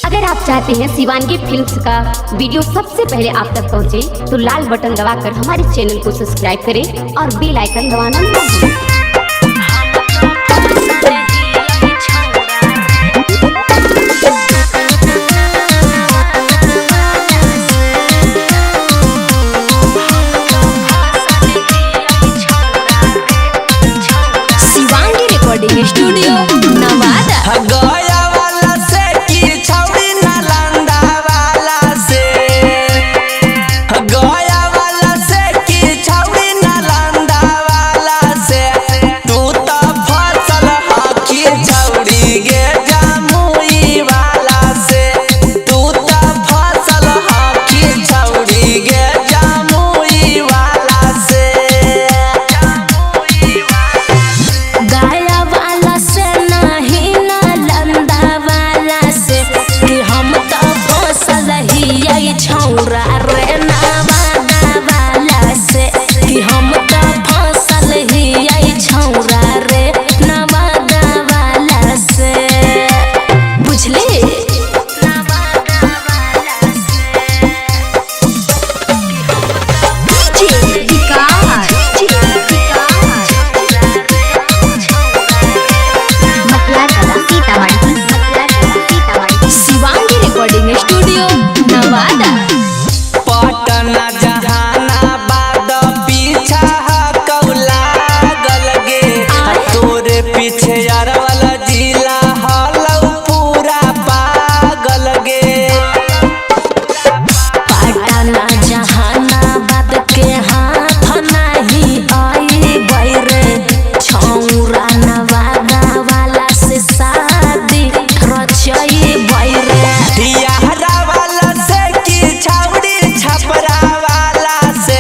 अगर आप चाहते हैं शिवानगी फिल्म्स का वीडियो सबसे पहले आप तक पहुंचे, तो लाल बटन दबाकर हमारे चैनल को सब्सक्राइब करें और बेल आइकन दबाना ना भूलें। Shivangi recording studio Nawada. गया वाला से की छौड़ी नालंदा वाला से, गया वाला से की छौड़ी नालंदा वाला से, तू तो फसल हकी छौड़ी गे जमुई वाला से, तू तो फसल हकी छौड़ी गे जमुई वाला से। गाया वाला से नहीं नालंदा वाला से कि हम तो फसल ही छौरा रे नवादा वाला से कि हम तो फसल ही छौरा रे नवादा वाला से। बुझली? नवादा वाला से। Shivangi recording studio Nawada. पटना जहानाबाद पीछा कौला गल गे, तोरे पीछे अरवल जिला हलौ पूरा पागल गे। पटना जहानाबाद के हाथ नहीं आई बैरे छौरा नवादा वाला से शादी रचई बैरे। यारा वाला से की छावड़ी छपरा वाला से,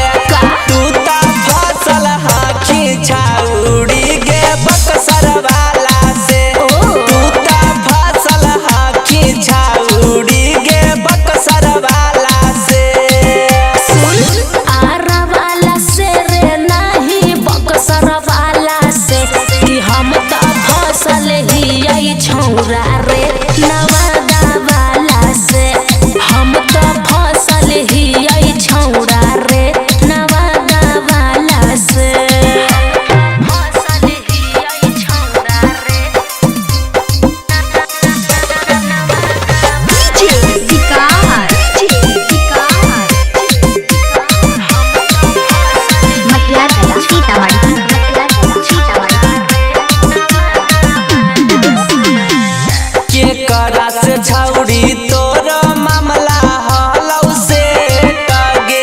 तू तो फसल हाखी छाउड़ी गे बक्सर वाला से, तू तो फसल हाखी छाउड़ी गे बक्सर वाला से। सुन आरा वाला से रे नहीं बक्सर वाला से कि हम तो फसल ही आई छौरा रे नवादा वाला से, हम तो फसल ही आई छौरा रे नवादा वाला से। फसल ही आई छौरा रे। के करा से छौड़ी तोर मामला हलौ से टगे,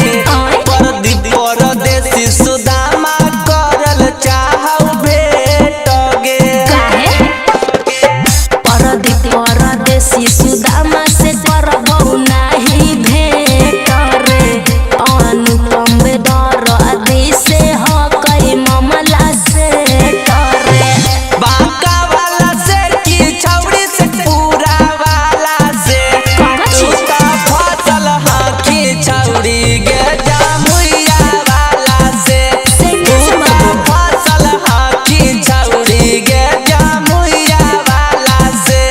परदीप परदेसी सुदामा करल चाहौ भेट गे। काहे? परदीप परदेसी सुदामा से करबौ नाही भेट रे, अनुपम दरदी से हकै मामला से रे। बांका वाला से की छौड़ी से पूरा वाला से, तू तो फसल हाकी छौड़ी गे जामुइया वाला से, तू तो फसल हाकी छौड़ी गे जामुइया वाला से।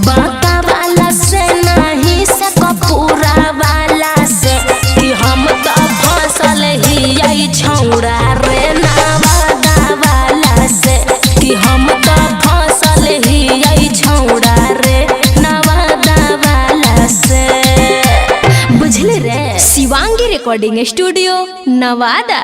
बांका वाला से नाही से कपूरा वाला से कि हम तो फसल ही आई छौरा रे नवादा वाला से कि हम तो फसल ही आई छौरा रे नवादा वाला से। बुझली रे? Shivangi recording studio Nawada.